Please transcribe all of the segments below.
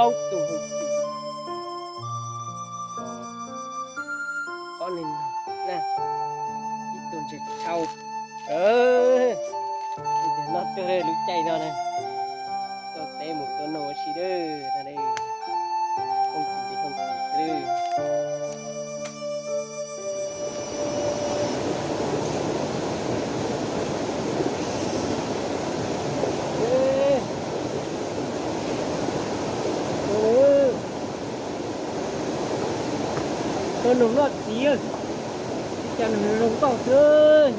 Plaub tus hauj tub, ob neeg no na, ib tug ntseg tshau. Ib tug no tuag lub caij no na, tuaj teb mus tua noog ua si lawm no. Hauj tub, hauj tub lawm. Tua noog loj txiv, ua cas nws zoo nkauj xwb.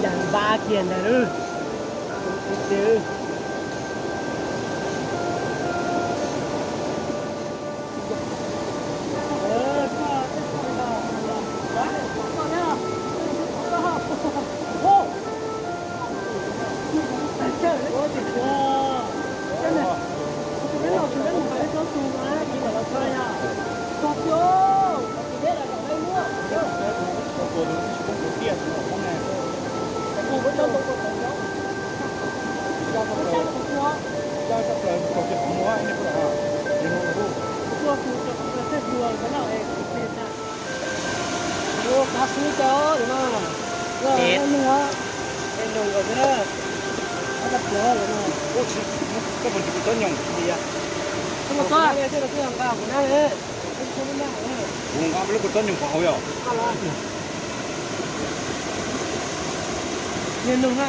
Dag npab kiag ntag lauj. Qab xwb cov no, es noog os, es noog os xwb na. Qab tag pluav no. Koj puas tsis kuv tsob nyoos? Koj nqa kuv nab, kuv nqa lub kuv tsob nyoos qhov hauv yom. Noog na.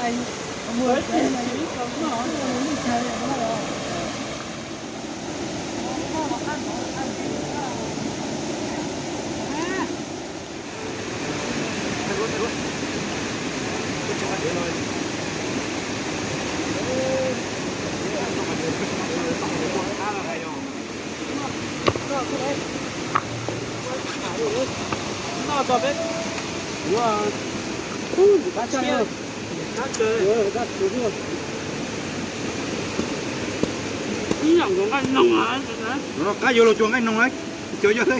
Qab yuav los cuag nqaij noog na, cov yog le.